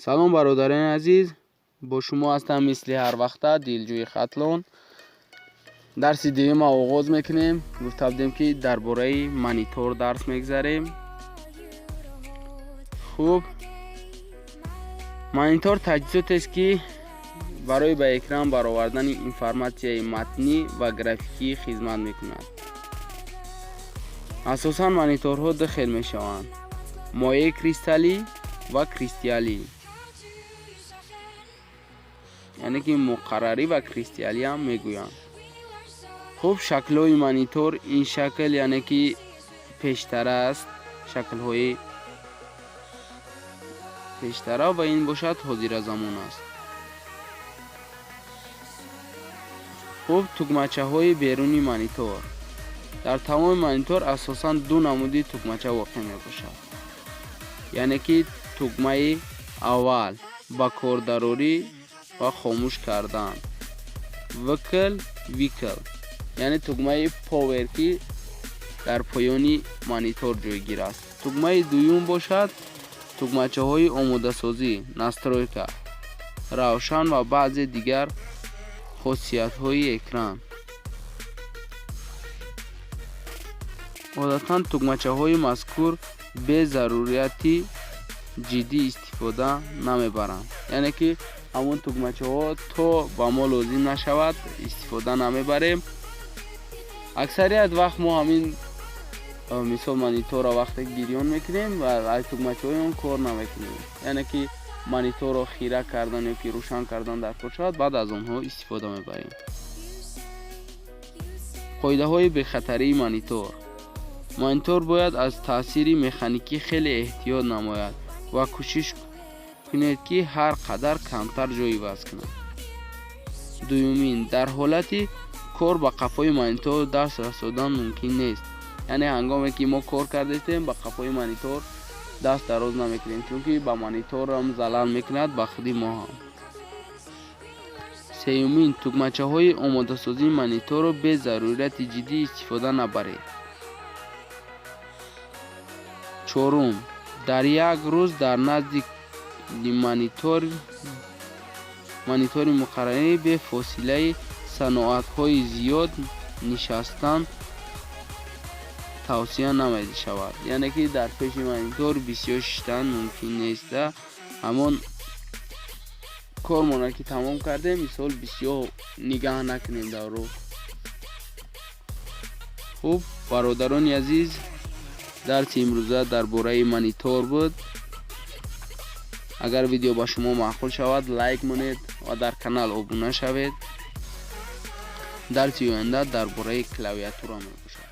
Салом, бародарони азиз, бо шумо ҳастам, мисли ҳар вақта, Дилҷӯи Хатлон. Дарси дуюма оғоз мекунем. Гуфта будем, ки дар бораи монитор дарс мегзарем. Хуб, монитор таҷҳизотест, ки барои ба экран баровардани информатсияи матнӣ ва графикӣ хизмат мекунад. Асосан мониторҳо ду хел мешаванд: моеи кристаллӣ ва кристаллӣ, яъне ки муқаррарӣ ва кристаллӣ ҳам мегӯянд. Хуб, шаклҳои монитор ин шакл, яъне ки пештара аст, шаклҳои пештара, ва ин бошад ҳозиразамон аст. Хуб, тугмачаҳои беруни монитор. Дар тамоми монитор асосан ду намуди тугмача воқеъ мебошад, яъне ки тугмаи аввал ба кордарорӣ ва хомӯш кардан, выкл, викл, яъне тугмаи power, ки дар поёни монитор ҷойгир аст. Тугмаи дуюм бошад тугмачаҳои омодасозӣ, настройка, равшан ва баъзе дигар хосиятҳои экран. Одатан тугмачаҳои мазкур бе зарурияти ҷиддӣ истифода намебаранд, яъне ки ҳамон тугмачаҳо то ба мо лозим нашавад, истифода намебарем. Аксарият вақт мо ҳамин, мисол, мониторро вақте гирён мекунем ва аз тугмачаҳои он кор намекунем, яъне ки мониторро хира кардан ё ки рӯшан кардан дар кор шавад, баъд аз онҳо истифода мебарем. Қоидаҳои бехатарии монитор. Монитор бояд аз таъсири механикӣ хеле эҳтиёт намояд ва кӯшиш кунед, ки ҳар қадар камтар ҷой иваз кунад. Дуюмин, дар ҳолати кор ба қафои монитор даст расодан мумкин нест, яъне ҳангоме ки мо кор кардастем, ба қафои монитор даст дароз намекунем, чунки ба мониторам залал мекунад, ба худи мо ҳам. Сеюмин, тугмачаҳои омодасозии мониторро бе зарурияти ҷиддӣ истифода набаред. Чорум, дар як рӯз дар назди монитори муқаррарӣ бе фосилаи соатҳои зиёд нишастан тавсия намешавад, яъне ки дар пеши монитор бисёр шиштан мумкин нест. Ҳамон кормона ки тамом кардем, мисол, бисёр нигаҳ накунем дар рӯ. Хуб, бародарони азиз, дарси имрӯза дар бораи монитор буд. Агар видео ба шумо маъқул шавад, лайк монед ва дар канал обуна шавед. Дарси оянда дар бораи клавиатура мебошад.